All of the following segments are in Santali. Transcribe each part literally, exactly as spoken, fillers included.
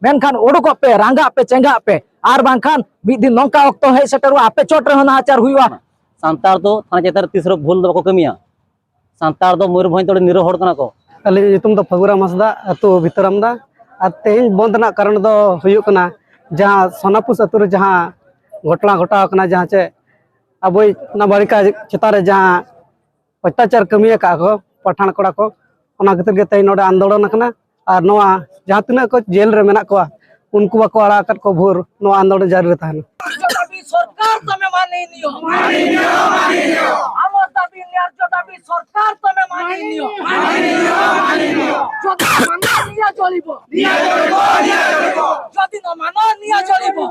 ᱢᱮᱱᱠᱷᱟᱱ ᱩᱰᱩᱠᱚᱜ ᱯᱮ, ᱨᱟᱸᱜᱟᱜ ᱯᱮ, ᱪᱮᱸᱜᱷᱟᱜ ᱯᱮ, ᱟᱨ ᱵᱟᱝᱠᱷᱟᱱ ᱢᱤᱫ ᱫᱤᱱ ᱱᱚᱝᱠᱟ ᱚᱠᱛᱚ ᱦᱮᱡ ᱥᱮᱴᱮᱨᱚᱜᱼᱟ, ᱟᱯᱮ ᱪᱚᱴ ᱨᱮᱦᱚᱸ ᱱᱟᱦᱟᱪᱟᱨ ᱦᱩᱭᱩᱜᱼᱟ᱾ ᱥᱟᱱᱛᱟᱲ ᱫᱚ ᱛᱷᱟᱱᱟ ᱪᱮᱛᱟᱱ ᱨᱮ ᱛᱤᱥ ᱨᱮᱦᱚᱸ ᱵᱷᱩᱞ ᱫᱚ ᱵᱟᱠᱚ ᱠᱟᱹᱢᱤᱭᱟ᱾ ᱥᱟᱱᱛᱟᱲ ᱫᱚ ᱢᱚᱭᱩᱨᱵᱷᱚᱸᱡᱽ ᱫᱚ ᱟᱹᱰᱤ ᱱᱤᱨᱚᱲ ᱦᱚᱲ ᱠᱟᱱᱟ ᱠᱚ᱾ ᱟᱹᱞᱤᱧ ᱧᱩᱛᱩᱢ ᱫᱚ ᱯᱷᱟᱹᱜᱩᱨᱟᱢ ᱦᱟᱸᱥᱫᱟ, ᱟᱹᱛᱩ ᱵᱷᱤᱛᱟᱹᱨᱟᱢᱫᱟ᱾ ᱟᱨ ᱛᱮᱦᱮᱧ ᱵᱚᱱᱫ ᱨᱮᱱᱟᱜ ᱠᱟᱨᱚᱱ ᱫᱚ ᱦᱩᱭᱩᱜ ᱠᱟᱱᱟ, ᱡᱟᱦᱟᱸ ᱥᱳᱱᱟᱯᱩᱥ ᱟᱹᱛᱩ ᱨᱮ ᱡᱟᱦᱟᱸ ᱜᱷᱚᱴᱚᱱᱟ ᱜᱷᱚᱴᱟᱣ ᱟᱠᱟᱱᱟ, ᱡᱟᱦᱟᱸ ᱪᱮ ᱟᱵᱚᱭᱤᱡ ᱱᱟᱵᱟᱞᱤᱠᱟ ᱪᱮᱛᱟᱱ ᱨᱮ ᱡᱟᱦᱟᱸ ᱚᱛᱛᱟᱪᱟᱨ ᱠᱟᱹᱢᱤ ᱟᱠᱟᱫ ᱠᱚ ᱯᱟᱴᱷᱟᱱ ᱠᱚᱲᱟ ᱠᱚ, ᱚᱱᱟ ᱠᱷᱟᱹᱛᱤᱨ ᱜᱮ ᱛᱮᱦᱮᱧ ᱱᱚᱰᱮ ᱟᱱᱫᱳᱞᱚᱱ ᱟᱠᱟᱱᱟ᱾ ᱟᱨ ᱱᱚᱣᱟ ᱡᱟᱦᱟᱸ ᱛᱤᱱᱟᱹᱜ ᱠᱚ ᱡᱮᱞ ᱨᱮ ᱢᱮᱱᱟᱜ ᱠᱚᱣᱟ, ᱩᱱᱠᱩ ᱵᱟᱠᱚ ᱟᱲᱟᱜ ᱟᱠᱟᱫ ᱠᱚ ᱵᱷᱳᱨ ᱱᱚᱣᱟ ᱟᱱᱫᱳᱞᱚᱱ ᱡᱟᱹᱨᱤ ᱨᱮ ᱛᱟᱦᱮᱱᱟ᱾ ᱫᱟᱵᱤ ᱥᱚᱨᱠᱟᱨ ᱛᱚᱢᱮ ᱢᱟᱱᱤᱱᱤᱭᱚ, ᱟᱢᱟᱨ ᱫᱟᱵᱤ ᱱᱭᱟᱡᱽᱡᱚ ᱫᱟᱵᱤ ᱥᱚᱨᱠᱟᱨ ᱛᱚᱢᱮ ᱢᱟᱱᱤᱱᱤᱭᱚ, ᱡᱚᱫᱤ ᱢᱟᱱᱚᱱᱤᱭᱚ ᱪᱚᱞᱤᱵᱚ, ᱡᱚᱫᱤ ᱢᱟᱱᱚᱱᱤᱭᱚ ᱪᱚᱞᱤᱵᱚ,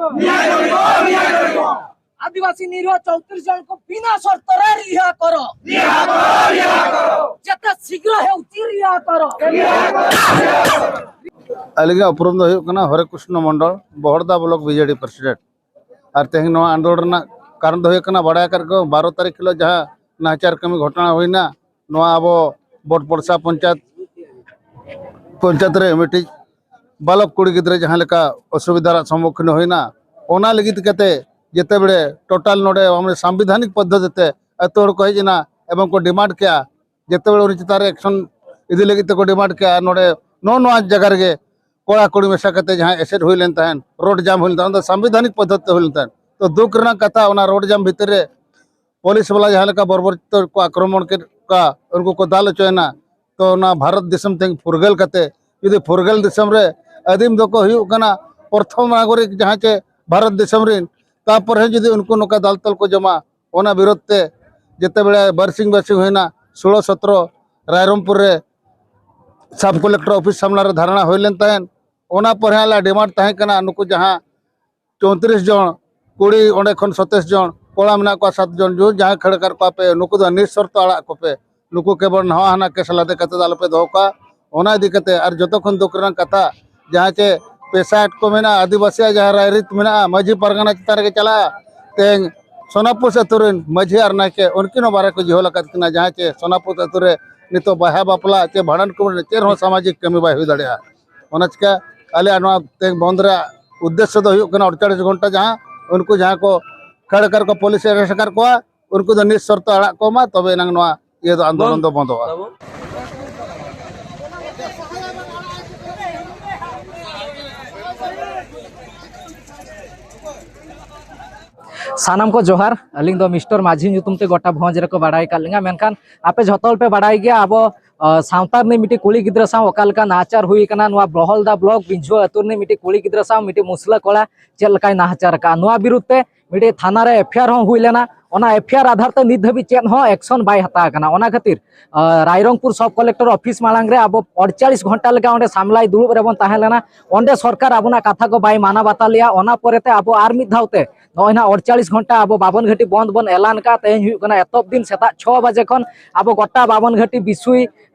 ᱟᱹᱫᱤᱵᱟᱹᱥᱤ ᱱᱤᱨᱤᱦ ᱪᱳᱭᱛᱨᱤᱥ ᱡᱚᱱ ᱠᱚ ᱵᱤᱱᱟ ᱥᱚᱨᱛᱚ ᱨᱮ ᱨᱤᱦᱟ ᱠᱚᱨᱚ, ᱡᱮᱛᱮ ᱥᱤᱜᱽᱨᱚ ᱦᱮ ᱩᱪᱤᱛ ᱨᱤᱦᱟ ᱠᱚᱨᱚ᱾ ᱟᱹᱞᱤᱧᱟᱜ ᱩᱯᱨᱩᱢ ᱫᱚ ᱦᱩᱭᱩᱜ ᱠᱟᱱᱟ ᱦᱚᱨᱮ ᱠᱨᱤᱥᱱᱚ ᱢᱚᱱᱰᱚᱞ, ᱵᱚᱦᱚᱲᱫᱟ ᱵᱞᱚᱠ ᱵᱤᱡᱮᱰᱤ ᱯᱨᱮᱥᱤᱰᱮᱱᱴ᱾ ᱟᱨ ᱛᱮᱦᱮᱧ ᱱᱚᱣᱟ ᱟᱱᱫᱳᱞᱚᱱ ᱨᱮᱱᱟᱜ ᱠᱟᱨᱚᱱ ᱫᱚ ᱦᱩᱭᱩᱜ ᱠᱟᱱᱟ, ᱵᱟᱲᱟᱭ ᱟᱠᱟᱫ ᱠᱚ ᱵᱟᱨᱚ ᱛᱟᱹᱨᱤᱠᱷ ᱦᱤᱞᱳᱜ ᱡᱟᱦᱟᱸ ᱱᱟᱦᱟᱪᱟᱨ ᱠᱟᱹᱢᱤ ᱜᱷᱚᱴᱚᱱᱟ ᱦᱩᱭᱱᱟ, ᱱᱚᱣᱟ ᱟᱵᱚ ᱵᱚᱴᱯᱚᱲᱥᱟ ᱯᱚᱧᱪᱟᱭᱮᱛ, ᱯᱚᱧᱪᱟᱭᱮᱛ ᱨᱮ ᱢᱤᱫᱴᱤᱡ ᱵᱟᱞᱚᱠ ᱠᱩᱲᱤ ᱜᱤᱫᱽᱨᱟᱹ ᱡᱟᱦᱟᱸ ᱞᱮᱠᱟ ᱚᱥᱩᱵᱤᱫᱷᱟ ᱨᱮᱱᱟᱜ ᱥᱚᱢᱢᱩᱠᱷᱤᱱ ᱦᱩᱭᱱᱟ, ᱚᱱᱟ ᱞᱟᱹᱜᱤᱫ ᱠᱟᱛᱮ ᱡᱮᱛᱮ ᱵᱮᱲᱮ ᱴᱳᱴᱟᱞ ᱱᱚᱰᱮ ᱢᱟᱱᱮ ᱥᱟᱝᱵᱤᱫᱷᱟᱱᱤᱠ ᱯᱚᱫᱽᱫᱷᱚᱛᱤ ᱛᱮ ᱟᱹᱛᱩ ᱦᱚᱲ ᱠᱚ ᱦᱮᱡ ᱮᱱᱟ ᱮᱵᱚᱝ ᱠᱚ ᱰᱤᱢᱟᱱᱰ ᱠᱮᱜᱼᱟ, ᱡᱮᱛᱮ ᱵᱮᱲᱮ ᱩᱱᱤ ᱪᱮᱛᱟᱱ ᱨᱮ ᱮᱠᱥᱚᱱ ᱤᱫᱤ ᱞᱟᱹᱜᱤᱫ ᱛᱮᱠᱚ ᱰᱤᱢᱟᱱᱰ ᱠᱮᱜᱼᱟ᱾ ᱱᱚᱰᱮ ᱱᱚᱜᱼᱚ ᱱᱚᱣᱟ ᱡᱟᱭᱜᱟ ᱨᱮᱜᱮ ᱠᱚᱲᱟ ᱠᱩᱲᱤ ᱢᱮᱥᱟ ᱠᱟᱛᱮ ᱡᱟᱦᱟᱸ ᱮᱥᱮᱫ ᱦᱩᱭ ᱞᱮᱱ ᱛᱟᱦᱮᱸᱫ, ᱨᱳᱰ ᱡᱟᱢ ᱦᱩᱭ ᱞᱮᱱ ᱛᱟᱦᱮᱸᱫ, ᱚᱱᱟ ᱫᱚ ᱥᱟᱝᱵᱤᱫᱷᱟᱱᱤᱠ ᱯᱚᱫᱽᱫᱷᱚᱛᱤ ᱛᱮ ᱦᱩᱭ ᱞᱮᱱ ᱛᱟᱦᱮᱸᱫ᱾ ᱛᱚ ᱫᱩᱠ ᱨᱮᱱᱟᱜ ᱠᱟᱛᱷᱟ, ᱚᱱᱟ ᱨᱳᱰ ᱡᱟᱢ ᱵᱷᱤᱛᱤᱨ ᱨᱮ ᱯᱩᱞᱤᱥ ᱵᱟᱞᱟ ᱡᱟᱦᱟᱸ ᱞᱮᱠᱟ ᱵᱚᱨᱵᱚᱨ ᱪᱤᱛᱟᱹᱨ ᱠᱚ ᱟᱠᱨᱚᱢᱚᱱ ᱠᱮᱫ ᱠᱚᱣᱟ, ᱩᱱᱠᱩ ᱠᱚ ᱫᱟᱞ ᱦᱚᱪᱚᱭᱮᱱᱟ᱾ ᱛᱚ ᱚᱱᱟ ᱵᱷᱟᱨᱚᱛ ᱫᱤᱥᱚᱢ ᱛᱮᱦᱮᱧ ᱯᱷᱩᱨᱜᱟᱹᱞ ᱠᱟᱛᱮ, ᱡᱩᱫᱤ ᱯᱷᱩᱨᱜᱟᱹᱞ ᱫᱤᱥᱚᱢ ᱨᱮ ᱟᱹᱫᱤᱢ ᱫᱚᱠᱚ ᱦᱩᱭᱩᱜ ᱠᱟᱱᱟ ᱯᱨᱚᱛᱷᱚᱢ ᱱᱟᱜᱚᱨᱤᱠ ᱡᱟᱦᱟᱸ ᱪᱮ ᱵᱷᱟᱨᱚᱛ ᱫᱤᱥᱚᱢ ᱨᱮᱱ, ᱛᱟᱨᱯᱚᱨᱮ ᱦᱚᱸ ᱡᱩᱫᱤ ᱩᱱᱠᱩ ᱱᱚᱝᱠᱟ ᱫᱟᱞ ᱛᱚᱞ ᱠᱚ ᱡᱚᱢᱟ, ᱚᱱᱟ ᱵᱤᱨᱳᱫᱷ ᱛᱮ ᱡᱮᱛᱮ ᱵᱮᱲᱮ ᱵᱟᱨᱥᱤᱧ ᱵᱟᱨᱥᱤᱧ ᱦᱩᱭᱱᱟ, ᱥᱳᱞᱳ ᱥᱚᱛᱨᱚ ᱨᱟᱭᱨᱚᱝᱯᱩᱨ ᱨᱮ ᱥᱟᱵ ᱠᱚᱞᱮᱠᱴᱚᱨ ᱚᱯᱷᱤᱥ ᱥᱟᱢᱱᱟ ᱨᱮ ᱫᱷᱟᱨᱱᱟ ᱦᱩᱭ ᱞᱮᱱ ᱛᱟᱦᱮᱸᱫ᱾ ᱚᱱᱟ ᱯᱚᱨᱮ ᱟᱞᱮ ᱰᱤᱢᱟᱱᱰ ᱛᱟᱦᱮᱸ ᱠᱟᱱᱟ, ᱱᱩᱠᱩ ᱡᱟᱦᱟᱸ ᱪᱳᱭᱛᱨᱤᱥ ᱡᱚᱱ ᱠᱩᱲᱤ, ᱚᱸᱰᱮ ᱠᱷᱚᱱ ᱥᱚᱛᱟᱭᱤᱥ ᱡᱚᱱ ᱠᱚᱲᱟ ᱢᱮᱱᱟᱜ ᱠᱚᱣᱟ, ᱥᱟᱛ ᱡᱚᱱ, ᱡᱩ ᱡᱟᱦᱟᱸᱭ ᱠᱷᱟᱹᱲ ᱟᱠᱟᱫ ᱠᱚᱣᱟ ᱯᱮ, ᱱᱩᱠᱩ ᱫᱚ ᱱᱤᱥᱥᱚᱨᱛᱚ ᱟᱲᱟᱜ ᱠᱚᱯᱮ᱾ ᱱᱩᱠᱩ ᱠᱮᱵᱚᱞ ᱱᱟᱣᱟ ᱦᱟᱱᱟ ᱠᱮᱥ ᱞᱟᱫᱮ ᱠᱟᱛᱮ ᱫᱚ ᱟᱞᱚᱯᱮ ᱫᱚᱦᱚ ᱠᱚᱣᱟ᱾ ᱚᱱᱟ ᱤᱫᱤ ᱠᱟᱛᱮ, ᱟᱨ ᱡᱚᱛᱚ ᱠᱷᱚᱱ ᱫᱩᱠ ᱨᱮᱱᱟᱜ ᱠᱟᱛᱷᱟ, ᱡᱟᱦᱟᱸ ᱪᱮ ᱯᱮᱥᱟ ᱟᱴ ᱠᱚ ᱢᱮᱱᱟᱜᱼᱟ, ᱟᱹᱫᱤᱵᱟᱹᱥᱤᱭᱟᱜ ᱡᱟᱦᱟᱸ ᱨᱟᱭᱨᱤᱛ ᱢᱮᱱᱟᱜᱼᱟ, ᱢᱟᱹᱡᱷᱤ ᱯᱟᱨᱜᱟᱱᱟ ᱪᱮᱛᱟᱱ ᱨᱮᱜᱮ ᱪᱟᱞᱟᱜᱼᱟ᱾ ᱛᱮᱦᱮᱧ ᱥᱳᱱᱟᱯᱩᱥ ᱟᱹᱛᱩ ᱨᱮᱱ ᱢᱟᱹᱡᱷᱤ ᱟᱨ ᱱᱟᱭᱠᱮ, ᱩᱱᱠᱤᱱ ᱦᱚᱸ ᱵᱟᱨᱦᱮ ᱠᱚ ᱡᱤᱦᱚᱞ ᱟᱠᱟᱫ ᱠᱤᱱᱟ, ᱡᱟᱦᱟᱸ ᱪᱮ ᱥᱳᱱᱟᱯᱩᱥ ᱟᱹᱛᱩ ᱨᱮ ᱱᱤᱛᱚᱜ ᱵᱟᱦᱟ ᱵᱟᱯᱞᱟ ᱪᱮ ᱵᱷᱟᱸᱰᱟᱱ ᱠᱚ ᱪᱮᱫ ᱦᱚᱸ ᱥᱟᱢᱟᱡᱤᱠ ᱠᱟᱹᱢᱤ ᱵᱟᱭ ᱦᱩᱭ ᱫᱟᱲᱮᱭᱟᱜᱼᱟ᱾ ᱚᱱᱟ ᱪᱤᱠᱟ ᱟᱞᱮᱭᱟᱜ ᱱᱚᱣᱟ ᱛᱮᱦᱮᱧ ᱵᱚᱱᱫ ᱨᱮᱭᱟᱜ ᱩᱫᱽᱫᱮᱥᱥᱚ ᱫᱚ ᱦᱩᱭᱩᱜ ᱠᱟᱱᱟ ᱟᱴᱪᱚᱞᱞᱤᱥ ᱜᱷᱚᱱᱴᱟ ᱡᱟᱦᱟᱸ ᱩᱱᱠᱩ ᱡᱟᱦᱟᱸ ᱠᱚ ᱠᱷᱟᱹᱲ ᱠᱟᱨ ᱠᱚ ᱯᱩᱞᱤᱥ ᱮ ᱟᱨᱮᱥᱴ ᱟᱠᱟᱫ ᱠᱚᱣᱟ, ᱩᱱᱠᱩ ᱫᱚ ᱱᱤᱥᱥᱚᱨᱛᱚ ᱟᱲᱟᱜ ᱠᱚ ᱮᱢᱟ, ᱛᱚᱵᱮ ᱮᱱᱟᱝ ᱱᱚᱣᱟ ᱤᱭᱟᱹ ᱫᱚ ᱟᱱᱫᱳᱞᱚᱱ ᱫᱚ ᱵᱚᱱᱫᱚᱜᱼᱟ᱾ ᱥᱟᱱᱟᱢ ᱠᱚ ᱡᱚᱦᱟᱨ᱾ ᱟᱹᱞᱤᱧ ᱫᱚ ᱢᱤᱥᱴᱟᱨ ᱢᱟᱹᱡᱷᱤ ᱧᱩᱛᱩᱢ ᱛᱮ ᱜᱚᱴᱟ ᱵᱷᱚᱸᱡᱽ ᱨᱮᱠᱚ ᱵᱟᱲᱟᱭ ᱟᱠᱟᱫ ᱞᱤᱧᱟ, ᱢᱮᱱᱠᱷᱟᱱ ᱟᱯᱮ ᱡᱷᱚᱛᱚ ᱦᱚᱲ ᱯᱮ ᱵᱟᱲᱟᱭ ᱜᱮᱭᱟ ᱟᱵᱚ ᱥᱟᱶᱛᱟ ᱨᱤᱱᱤᱡ ᱢᱤᱫᱴᱤᱡ ᱠᱩᱲᱤ ᱜᱤᱫᱽᱨᱟᱹ ᱥᱟᱶ ᱚᱠᱟ ᱞᱮᱠᱟ ᱱᱟᱦᱟᱪᱟᱨ ᱦᱩᱭ ᱟᱠᱟᱱᱟ ᱱᱚᱣᱟ ᱵᱚᱦᱚᱞᱫᱟ ᱵᱞᱚᱠ ᱵᱤᱧᱡᱷᱩ ᱟᱹᱛᱩ ᱨᱤᱱᱤᱡ ᱢᱤᱫᱴᱤᱡ ᱠᱩᱲᱤ ᱜᱤᱫᱽᱨᱟᱹ ᱥᱟᱶ ᱢᱤᱫᱴᱤᱡ ᱢᱩᱥᱞᱟᱹ ᱠᱚᱲᱟ ᱪᱮᱫ ᱞᱮᱠᱟᱭ ᱱᱟᱦᱟᱪᱟᱨ ᱟᱠᱟᱫᱼᱟ᱾ ᱱᱚᱣᱟ ᱵᱤᱨᱩᱫᱷ ᱛᱮ ᱢᱤᱫᱴᱤᱡ ᱛᱷᱟᱱᱟ ᱨᱮ ᱮᱯᱷ ᱟᱭ ᱟᱨ ᱦᱚᱸ ᱦᱩᱭ ᱞᱮᱱᱟ᱾ ᱚᱱᱟ ᱮᱯᱷ ᱟᱭ ᱟᱨ ᱟᱫᱷᱟᱨ ᱛᱮ ᱱᱤᱛ ᱫᱷᱟᱹᱵᱤᱡ ᱪᱮᱫ ᱦᱚᱸ ᱮᱠᱥᱚᱱ ᱵᱟᱭ ᱦᱟᱛᱟᱣ ᱟᱠᱟᱱᱟ᱾ ᱚᱱᱟ ᱠᱷᱟᱹᱛᱤᱨ ᱨᱟᱭᱨᱚᱝᱯᱩᱨ ᱥᱚᱵ ᱠᱚᱞᱮᱠᱴᱚᱨ ᱚᱯᱷᱤᱥ ᱢᱟᱲᱟᱝ ᱨᱮ ᱟᱵᱚ ᱟᱴᱪᱚᱞᱞᱤᱥ ᱜᱷᱚᱱᱴᱟ ᱞᱮᱠᱟ ᱚᱸᱰᱮ ᱥᱟᱢᱞᱟᱭ ᱫᱩᱲᱩᱵ ᱨᱮᱵᱚᱱ ᱛᱟᱦᱮᱸ ᱞᱮᱱᱟ᱾ ᱚᱸᱰᱮ ᱥᱚᱨᱠᱟᱨ ᱟᱵᱚᱱᱟᱜ ᱠᱟᱛᱷᱟ ᱠᱚ ᱵᱟᱭ ᱢᱟᱱᱟᱣ ᱵᱟᱛᱟᱣ ᱞᱮᱭᱟ᱾ ᱚᱱᱟ ᱯᱚᱨᱮᱛᱮ ᱟᱵᱚ ᱟᱨ ᱢᱤᱫ ᱫᱷᱟᱣ ᱛᱮ ᱱᱚᱜᱼᱚᱭ ᱱᱟᱜ ᱟᱴᱪᱚᱞᱞᱤᱥ ᱜᱷᱚᱱᱴᱟ ᱟᱵᱚ ᱵᱟᱵᱚᱱ ᱜᱷᱟᱹᱴᱤ ᱵᱚᱱᱫ ᱵᱚᱱ ᱮᱞᱟᱱ ᱠᱟᱜᱼᱟ᱾ ᱛᱮᱦᱮᱧ ᱦᱩᱭᱩᱜ ᱠᱟᱱᱟ ᱮᱛᱚᱦᱚᱵ ᱫᱤᱱ ᱥᱮᱛᱟᱜ ᱪᱷᱚ ᱵᱟᱡᱮ ᱠᱷᱚᱱ ᱟᱵᱚ ᱜᱚᱴᱟ ᱵᱟᱵᱚᱱ ᱜᱷᱟᱹᱴᱤ, ᱵᱤᱥᱩᱭ,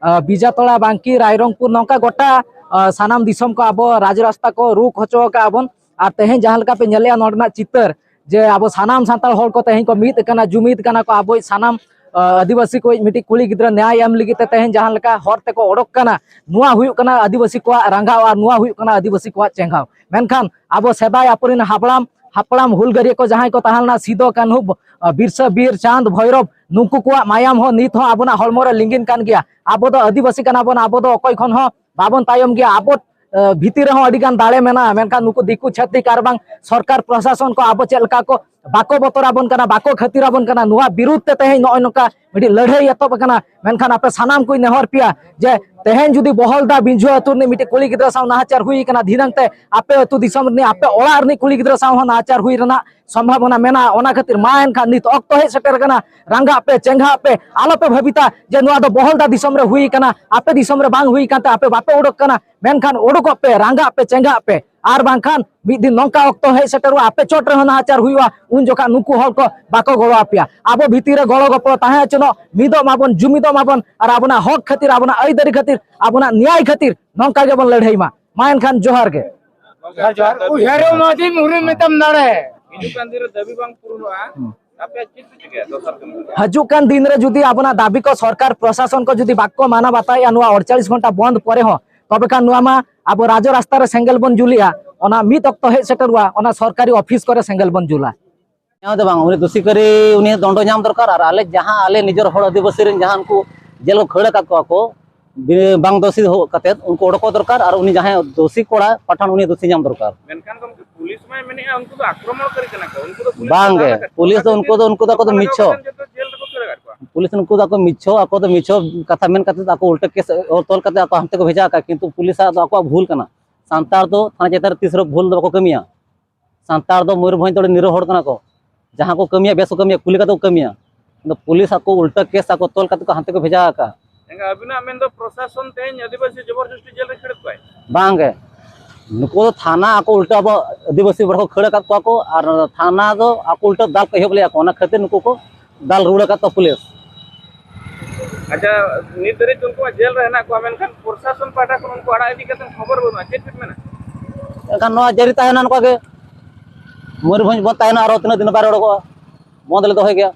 ᱵᱤᱡᱟᱛᱚᱲᱟ, ᱵᱟᱝᱠᱤ, ᱨᱟᱭᱨᱚᱝᱯᱩᱨ, ᱱᱚᱝᱠᱟ ᱜᱚᱴᱟ ᱥᱟᱱᱟᱢ ᱫᱤᱥᱚᱢ ᱠᱚ ᱟᱵᱚ ᱨᱟᱡᱽ ᱨᱟᱥᱛᱟ ᱠᱚ ᱨᱩᱠ ᱦᱚᱪᱚ ᱟᱠᱟᱫᱼᱟ ᱵᱚᱱ᱾ ᱟᱨ ᱛᱮᱦᱮᱧ ᱡᱟᱦᱟᱸ ᱞᱮᱠᱟ ᱯᱮ ᱧᱮᱞᱮᱜᱼᱟ ᱱᱚᱰᱮᱱᱟᱜ ᱪᱤᱛᱟᱹᱨ, ᱡᱮ ᱟᱵᱚ ᱥᱟᱱᱟᱢ ᱥᱟᱱᱛᱟᱲ ᱦᱚᱲ ᱠᱚ ᱛᱮᱦᱮᱧ ᱠᱚ ᱢᱤᱫ ᱟᱠᱟᱱᱟ, ᱡᱩᱢᱤᱫ ᱠᱟᱱᱟ ᱠᱚ, ᱟᱵᱚᱭᱤᱡ ᱥᱟᱱᱟᱢ ᱟᱹᱫᱤᱵᱟᱹᱥᱤ ᱠᱚᱭᱤᱡ ᱢᱤᱫᱴᱤᱡ ᱠᱩᱲᱤ ᱜᱤᱫᱽᱨᱟᱹ ᱱᱮᱭᱟᱭ ᱮᱢ ᱞᱟᱹᱜᱤᱫ ᱛᱮ ᱛᱮᱦᱮᱧ ᱡᱟᱦᱟᱸ ᱞᱮᱠᱟ ᱦᱚᱨ ᱛᱮᱠᱚ ᱚᱰᱚᱠ ᱠᱟᱱᱟ, ᱱᱚᱣᱟ ᱦᱩᱭᱩᱜ ᱠᱟᱱᱟ ᱟᱹᱫᱤᱵᱟᱹᱥᱤ ᱠᱚᱣᱟᱜ ᱨᱟᱸᱜᱟᱣ ᱟᱨ ᱱᱚᱣᱟ ᱦᱩᱭᱩᱜ ᱠᱟᱱᱟ ᱟᱹᱫᱤᱵᱟᱹᱥᱤ ᱠᱚᱣᱟᱜ ᱪᱮᱸᱜᱷᱟᱣ᱾ ᱢᱮᱱᱠᱷᱟᱱ ᱟᱵᱚ ᱥᱮᱫᱟᱭ ᱟᱵᱚᱨᱮᱱ ᱦᱟᱯᱲᱟᱢ ᱦᱟᱯᱲᱟᱢ ᱦᱩᱞᱜᱟᱹᱨᱤᱭᱟᱹ ᱠᱚ ᱡᱟᱦᱟᱸᱭ ᱠᱚ ᱛᱟᱦᱮᱸ ᱞᱮᱱᱟ, ᱥᱤᱫᱚ ᱠᱟᱹᱱᱦᱩ, ᱵᱤᱨᱥᱟᱹ, ᱵᱤᱨ ᱪᱟᱸᱫᱽ ᱵᱷᱳᱭᱨᱚᱵ, ᱱᱩᱠᱩ ᱠᱚᱣᱟᱜ ᱢᱟᱭᱟᱢ ᱦᱚᱸ ᱱᱤᱛ ᱦᱚᱸ ᱟᱵᱚᱱᱟᱜ ᱦᱚᱲᱢᱚ ᱨᱮ ᱞᱤᱸᱜᱤᱱ ᱠᱟᱱ ᱜᱮᱭᱟ᱾ ᱟᱵᱚ ᱫᱚ ᱟᱹᱫᱤᱵᱟᱹᱥᱤ ᱠᱟᱱᱟ ᱵᱚᱱ, ᱟᱵᱚ ᱫᱚ ᱚᱠᱚᱭ ᱠᱷᱚᱱ ᱦᱚᱸ ᱵᱟᱵᱚᱱ ᱛᱟᱭᱚᱢ ᱜᱮᱭᱟ᱾ ᱟᱵᱚ ᱵᱷᱤᱛᱤᱨ ᱨᱮᱦᱚᱸ ᱟᱹᱰᱤ ᱜᱟᱱ ᱫᱟᱲᱮ ᱢᱮᱱᱟᱜᱼᱟ, ᱢᱮᱱᱠᱷᱟᱱ ᱱᱩᱠᱩ ᱫᱤᱠᱩ ᱪᱷᱟᱹᱛᱤᱠ ᱟᱨ ᱵᱟᱝ ᱥᱚᱨᱠᱟᱨ ᱯᱨᱚᱥᱟᱥᱚᱱ ᱠᱚ ᱟᱵᱚ ᱪᱮᱫ ᱞᱮᱠᱟ ᱠᱚ ᱵᱟᱠᱚ ᱵᱚᱛᱚᱨ ᱟᱵᱚᱱ ᱠᱟᱱᱟ, ᱵᱟᱠᱚ ᱠᱷᱟᱹᱛᱤᱨ ᱟᱵᱚᱱ ᱠᱟᱱᱟ᱾ ᱱᱚᱣᱟ ᱵᱤᱨᱩᱫᱷ ᱛᱮ ᱛᱮᱦᱮᱧ ᱱᱚᱜᱼᱚᱭ ᱱᱚᱝᱠᱟ ᱢᱤᱫᱴᱤᱡ ᱞᱟᱹᱲᱦᱟᱹᱭ ᱮᱛᱚᱦᱚᱵ ᱟᱠᱟᱱᱟ᱾ ᱢᱮᱱᱠᱷᱟᱱ ᱟᱯᱮ ᱥᱟᱱᱟᱢ ᱠᱚᱧ ᱱᱮᱦᱚᱨ ᱯᱮᱭᱟ ᱡᱮ ᱛᱮᱦᱮᱧ ᱡᱩᱫᱤ ᱵᱚᱦᱚᱞᱫᱟ ᱵᱤᱧᱡᱷᱩ ᱟᱹᱛᱩ ᱨᱤᱱᱤᱡ ᱢᱤᱫᱴᱤᱡ ᱠᱩᱲᱤ ᱜᱤᱫᱽᱨᱟᱹ ᱥᱟᱶ ᱱᱟᱦᱟᱪᱟᱨ ᱦᱩᱭ ᱟᱠᱟᱱᱟ, ᱫᱷᱤᱱᱟᱹᱝ ᱛᱮ ᱟᱯᱮ ᱟᱹᱛᱩ ᱫᱤᱥᱚᱢ ᱨᱤᱱᱤᱡ, ᱟᱯᱮ ᱚᱲᱟᱜ ᱨᱤᱱᱤᱡ ᱠᱩᱲᱤ ᱜᱤᱫᱽᱨᱟᱹ ᱥᱟᱶ ᱦᱚᱸ ᱱᱟᱦᱟᱪᱟᱨ ᱦᱩᱭ ᱨᱮᱱᱟᱜ ᱥᱚᱢᱵᱷᱟᱵᱚᱱᱟ ᱢᱮᱱᱟᱜᱼᱟ᱾ ᱚᱱᱟ ᱠᱷᱟᱹᱛᱤᱨ ᱢᱟ ᱮᱱᱠᱷᱟᱱ ᱱᱤᱛ ᱚᱠᱛᱚ ᱦᱮᱡ ᱥᱮᱴᱮᱨ ᱟᱠᱟᱱᱟ, ᱨᱟᱸᱜᱟᱜ ᱯᱮ, ᱪᱮᱸᱜᱷᱟᱜ ᱯᱮ, ᱟᱞᱚᱯᱮ ᱵᱷᱟᱹᱵᱤᱛᱟ ᱡᱮ ᱱᱚᱣᱟ ᱫᱚ ᱵᱚᱦᱚᱞᱫᱟ ᱫᱤᱥᱚᱢ ᱨᱮ ᱦᱩᱭ ᱟᱠᱟᱱᱟ, ᱟᱯᱮ ᱫᱤᱥᱚᱢ ᱨᱮ ᱵᱟᱝ ᱦᱩᱭ ᱟᱠᱟᱱ ᱛᱮ ᱟᱯᱮ ᱵᱟᱯᱮ ᱩᱰᱩᱠ ᱠᱟᱱᱟ᱾ ᱢᱮᱱᱠᱷᱟᱱ ᱩᱰᱩᱠᱚᱜ ᱯᱮ, ᱨᱟᱸᱜᱟᱜ ᱯᱮ, ᱪᱮᱸᱜᱷᱟᱜ ᱯᱮ, ᱟᱨ ᱵᱟᱝᱠᱷᱟᱱ ᱢᱤᱫ ᱫᱤᱱ ᱱᱚᱝᱠᱟ ᱚᱠᱛᱚ ᱦᱮᱡ ᱥᱮᱴᱮᱨᱚᱜᱼᱟ, ᱟᱯᱮ ᱪᱚᱴ ᱨᱮᱦᱚᱸ ᱱᱟᱦᱟᱪᱟᱨ ᱦᱩᱭᱩᱜᱼᱟ, ᱩᱱ ᱡᱚᱠᱷᱟ ᱱᱩᱠᱩ ᱦᱚᱲ ᱠᱚ ᱵᱟᱠᱚ ᱜᱚᱲᱚ ᱟᱯᱮᱭᱟ᱾ ᱟᱵᱚ ᱵᱷᱤᱛᱤᱨ ᱨᱮ ᱜᱚᱲᱚ ᱜᱚᱯᱚᱲᱚ ᱛᱟᱦᱮᱸ ᱦᱚᱪᱚᱱᱚᱜ, ᱢᱤᱫᱚᱜ ᱢᱟᱵᱚᱱ, ᱡᱩᱢᱤᱫᱚᱜ ᱢᱟᱵᱚᱱ, ᱟᱨ ᱟᱵᱚᱱᱟᱜ ᱦᱚᱠ ᱠᱷᱟᱹᱛᱤᱨ, ᱟᱵᱚᱱᱟᱜ ᱟᱹᱭᱫᱟᱹᱨᱤ ᱠᱷᱟᱹᱛᱤᱨ, ᱟᱵᱚᱱᱟᱜ ᱱᱭᱟᱭ ᱠᱷᱟᱹᱛᱤᱨ ᱱᱚᱝᱠᱟ ᱜᱮᱵᱚᱱ ᱞᱟᱹᱲᱦᱟᱹᱭ ᱢᱟ᱾ ᱢᱟ ᱮᱱᱠᱷᱟᱱ ᱡᱚᱦᱟᱨ ᱜᱮ᱾ ᱡᱚᱦᱟᱨ ᱡᱚᱦᱟᱨ᱾ ᱩᱭᱦᱟᱹᱨ ᱢᱟᱹᱫᱤᱢ ᱩᱨᱩᱢ ᱢᱮᱛᱟᱢ ᱫᱟᱲᱮ᱾ ᱦᱤᱡᱩᱜ ᱠᱟᱱ ᱫᱤᱱ ᱨᱮ ᱫᱟᱹᱵᱤ ᱵᱟᱝ ᱯᱩᱨᱩᱱᱚᱜᱼᱟ, ᱟᱯᱮ ᱪᱮᱫ ᱯᱮ ᱪᱤᱠᱟᱹᱭᱟ ᱫᱚᱥᱟᱨ ᱠᱟᱹᱢᱤ? ᱦᱤᱡᱩᱜ ᱠᱟᱱ ᱫᱤᱱ ᱨᱮ ᱡᱩᱫᱤ ᱟᱵᱚᱱᱟᱜ ᱫᱟᱹᱵᱤ ᱠᱚ ᱥᱚᱨᱠᱟᱨ ᱯᱨᱚᱥᱟᱥᱚᱱ ᱠᱚ ᱡᱩᱫᱤ ᱵᱟᱠᱚ ᱢᱟᱱᱟᱣ ᱵᱟᱛᱟᱣᱮᱫᱼᱟ, ᱱᱚᱣᱟ ᱟᱴᱪᱚᱞᱞᱤᱥ ᱜᱷᱚᱱᱴᱟ ᱵᱚᱱᱫ ᱯᱚᱨᱮ ᱦᱚᱸ ᱛᱚᱵᱮ ᱠᱷᱟᱱ ᱱᱚᱣᱟ ᱢᱟ ᱟᱵᱚ ᱨᱟᱡᱽ ᱨᱟᱥᱛᱟ ᱨᱮ ᱥᱮᱸᱜᱮᱞ ᱵᱚᱱ ᱡᱩᱞᱮᱜᱼᱟ, ᱚᱱᱟ ᱢᱤᱫ ᱚᱠᱛᱚ ᱦᱮᱡ ᱥᱮᱴᱮᱨᱚᱜᱼᱟ, ᱚᱱᱟ ᱥᱚᱨᱠᱟᱨᱤ ᱚᱯᱷᱤᱥ ᱠᱚᱨᱮ ᱥᱮᱸᱜᱮᱞ ᱵᱚᱱ ᱡᱩᱞᱟ᱾ ᱱᱚᱣᱟ ᱫᱚ ᱵᱟᱝ, ᱩᱱᱤ ᱫᱳᱥᱤ ᱠᱟᱹᱨᱤ ᱩᱱᱤ ᱫᱚᱸᱰᱚ ᱧᱟᱢ ᱫᱚᱨᱠᱟᱨ᱾ ᱟᱨ ᱟᱞᱮ ᱡᱟᱦᱟᱸ ᱟᱞᱮ ᱱᱤᱡᱮᱨ ᱦᱚᱲ ᱟᱹᱫᱤᱵᱟᱹᱥᱤ ᱨᱮᱱ ᱡᱟᱦᱟᱸ ᱩᱱᱠᱩ ᱡᱮᱞ ᱠᱚ ᱠᱷᱟᱹᱲ ᱟᱠᱟᱫ ᱠᱚᱣᱟ ᱠᱚ, ᱵᱤ- ᱵᱟᱝ ᱫᱳᱥᱤ ᱦᱚ- ᱠᱟᱛᱮᱫ ᱩᱱᱠᱩ ᱚᱰᱚᱠᱚᱜ ᱫᱚᱨᱠᱟᱨ᱾ ᱟᱨ ᱩᱱᱤ ᱡᱟᱦᱟᱸᱭ ᱫᱳᱥᱤ ᱠᱚᱲᱟ ᱯᱟᱴᱷᱟᱱ, ᱩᱱᱤ ᱫᱳᱥᱤ ᱧᱟᱢ ᱫᱚᱨᱠᱟᱨ᱾ ᱢᱮᱱᱠᱷᱟᱱ ᱜᱚᱢᱠᱮ, ᱯᱩᱞᱤᱥ ᱢᱟᱭ ᱢᱮᱱᱮᱫᱼᱟ ᱩᱱᱠᱩ ᱫᱚ ᱟᱠᱨᱚᱢᱚᱱᱠᱟᱨᱤ ᱠᱟᱱᱟ ᱠᱚ, ᱩᱱᱠᱩ ᱫᱚ ᱯᱩᱞᱤᱥ ᱵᱟᱝ ᱠᱚ ᱜᱮ, ᱫᱟᱞ ᱟᱠᱟᱫ ᱠᱚᱣᱟ᱾ ᱯᱩᱞᱤᱥ ᱫᱚ ᱚᱱᱟ ᱩᱱᱠᱩ ᱫᱚ, ᱩᱱᱠᱩ ᱫᱚ ᱟᱠᱚ ᱫᱚ ᱠᱷᱟᱹᱛᱤᱨ ᱢᱤᱪᱷᱚ᱾ ᱡᱚᱛᱚ ᱡᱮᱞ ᱨᱮᱠᱚ ᱠᱷᱟᱹᱲ ᱟᱠᱟᱫ ᱠᱚᱣᱟ᱾ ᱯᱩᱞᱤᱥ ᱩᱱᱠᱩ ᱫᱚ ᱟᱠᱚ ᱢᱤᱪᱷᱚ, ᱟᱠᱚ ᱫᱚ ᱢᱤᱪᱷᱚ ᱠᱟᱛᱷᱟ ᱢᱮᱱ ᱠᱟᱛᱮᱫ ᱟᱠᱚ ᱩᱞᱴᱟᱹ ᱠᱮᱥ ᱚᱞ ᱛᱚᱞ ᱠᱟᱛᱮᱫ ᱟᱠᱚ ᱦᱟᱱᱛᱮ ᱠᱚ ᱵᱷᱮᱡᱟ ᱟᱠᱟᱫ, ᱠᱤᱱᱛᱩ ᱯᱩᱞᱤᱥᱟᱜ ᱫᱚ ᱟᱠᱚᱣᱟᱜ ᱵᱷᱩᱞ ᱠᱟᱱᱟ᱾ ᱥᱟᱱᱛᱟᱲ ᱫᱚ ᱛᱷᱟᱱᱟ ᱪᱮᱛᱟᱱ ᱨᱮ ᱛᱤᱥ ᱨᱮᱦᱚᱸ ᱵᱷᱩᱞ ᱫᱚ ᱵᱟᱠᱚ ᱠᱟᱹᱢᱤᱭᱟ᱾ ᱥᱟᱱᱛᱟᱲ ᱫᱚ ᱢᱚᱭᱩᱨᱵᱷᱚᱸᱡᱽ ᱫᱚ ᱟᱹᱰᱤ ᱱᱤᱨᱚᱲ ᱦᱚᱲ ᱠᱟᱱᱟ ᱠᱚ᱾ ᱡᱟᱦᱟᱸ ᱠᱚ ᱠᱟᱹᱢᱤᱭᱟ, ᱵᱮᱥ ᱠᱚ ᱠᱟᱹᱢᱤᱭᱟ, ᱠᱩᱞᱤ ᱠᱟᱛᱮ ᱠᱚ ᱠᱟᱹᱢᱤᱭᱟ᱾ ᱟᱫᱚ ᱯᱩᱞᱤᱥ ᱟᱠᱚ ᱩᱞᱴᱟᱹ ᱠᱮᱥ ᱟᱠᱚ ᱛᱚᱞ ᱠᱟᱛᱮ ᱠᱚ ᱦᱟᱱᱛᱮ ᱠᱚ ᱵᱷᱮᱡᱟ ᱟᱠᱟᱫ᱾ ᱮᱱᱠᱷᱟᱱ ᱟᱹᱵᱤᱱᱟᱜ ᱢᱮᱱ ᱫᱚ ᱯᱨᱚᱥᱟᱥᱚᱱ ᱛᱮᱦᱮᱧ ᱟᱹᱫᱤᱵᱟᱹᱥᱤ ᱡᱚᱵᱚᱨᱡᱚᱥᱴᱤ ᱡᱮᱞ ᱨᱮ ᱠᱷᱟᱹᱲ ᱠᱚᱣᱟᱭ? ᱵᱟᱝ ᱜᱮ, ᱱᱩᱠᱩ ᱫᱚ ᱛᱷᱟᱱᱟ ᱟᱠᱚ ᱩᱞᱴᱟᱹ ᱟᱵᱚ ᱟᱹᱫᱤᱵᱟᱹᱥᱤ ᱦᱚᱲ ᱠᱚ ᱠᱷᱟᱹᱲ ᱟᱠᱟᱫ ᱠᱚᱣᱟ ᱠᱚ, ᱟᱨ ᱛᱷᱟᱱᱟ ᱫᱚ ᱟᱠᱚ ᱩᱞᱴᱟᱹ ᱫᱟᱞ ᱠᱚ ᱮᱦᱚᱵ ᱞᱮᱫᱟ ᱠᱚ, ᱚᱱᱟ ᱠᱷᱟᱹᱛᱤᱨ ᱱᱩᱠᱩ ᱠᱚ ᱫᱟᱞ ᱨᱩᱣᱟᱹᱲ ᱟᱠᱟᱫ ᱠᱚᱣᱟ ᱯᱩᱞᱤᱥ᱾ ᱟᱪᱪᱷᱟ, ᱱᱤᱛ ᱫᱷᱟᱹᱨᱤᱡ ᱩᱱᱠᱩ ᱢᱟ ᱡᱮᱞ ᱨᱮ ᱦᱮᱱᱟᱜ ᱠᱚᱣᱟ, ᱢᱮᱱᱠᱷᱟᱱ ᱯᱨᱚᱥᱟᱥᱚᱱ ᱯᱟᱦᱴᱟ ᱠᱷᱚᱱ ᱩᱱᱠᱩ ᱟᱲᱟᱜ ᱤᱫᱤ ᱠᱟᱛᱮ ᱠᱷᱚᱵᱚᱨ ᱵᱟᱹᱱᱩᱜᱼᱟ, ᱪᱮᱫ ᱵᱤᱱ ᱢᱮᱱᱟ? ᱮᱱᱠᱷᱟᱱ ᱱᱚᱣᱟ ᱡᱟᱹᱨᱤ ᱛᱟᱦᱮᱱᱟ ᱱᱚᱝᱠᱟ ᱜᱮ, ᱢᱚᱭᱩᱨᱵᱷᱚᱸᱡᱽ ᱵᱚᱱᱫᱽ ᱛᱟᱦᱮᱱᱟ, ᱟᱨᱚ ᱛᱤᱱᱟᱹᱜ ᱫᱤᱱ ᱵᱟᱭ ᱨᱚᱲᱚᱜᱚᱜᱼᱟ, ᱵᱚᱱᱫᱽ ᱞᱮ ᱫᱚᱦᱚᱭ ᱜᱮᱭᱟ᱾